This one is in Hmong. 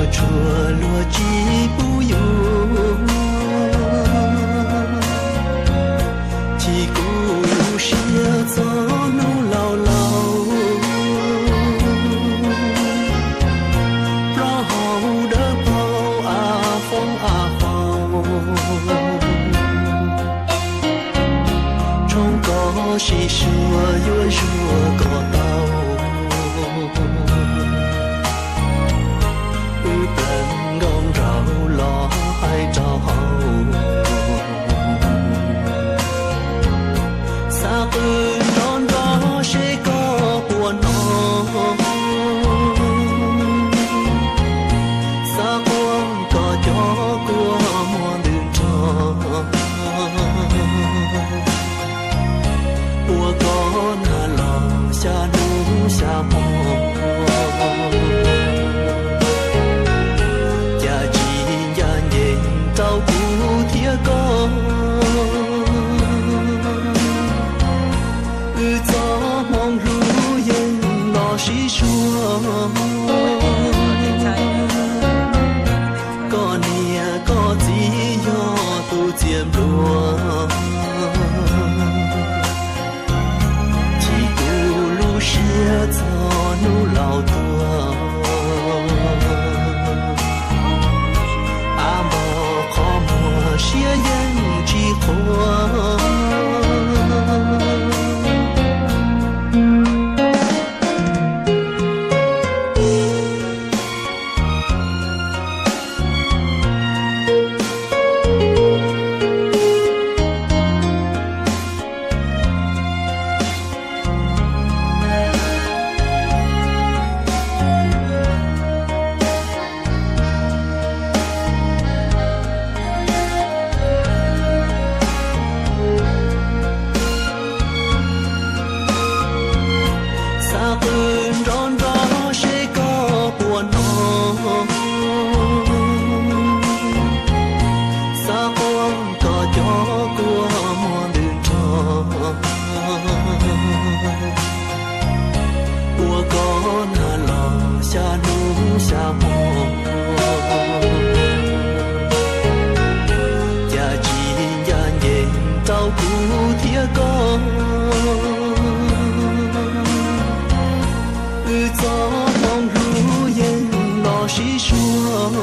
Tsuas luag tsis pub yus, chim kuv lub siab txog hnub laus laus. Plaub hau dawb paug a foob a faus, tshoob koj sib suav yuav zuag kom tau. Wb plaws nkauj nraug los hais rau hauv, xav qw nrov nrov seb koj puas hnov, xav quaj kom cov kua muag ntws nrog. Ua koj nag los xya hnub xya hmo, cas tsis ncaj ncees rau kuv thiab koj. Wb txoj hmoov hlub yeej los sib suav, koj niam koj txiv yog tus txiav npluag, chim kuv lub siab txog hnub laus tuag. Av npog qhov muag siab yeej tsis qhuav. Xav qw nrov nrov seb koj puas hnov, xav quaj kom cov kua muag ntws nrog. Ua koj nag los xya hnub xya hmo, cas tsis ncaj ncees rau kuv thiab koj. Wb txoj hmoov hlub yeej los sib suav,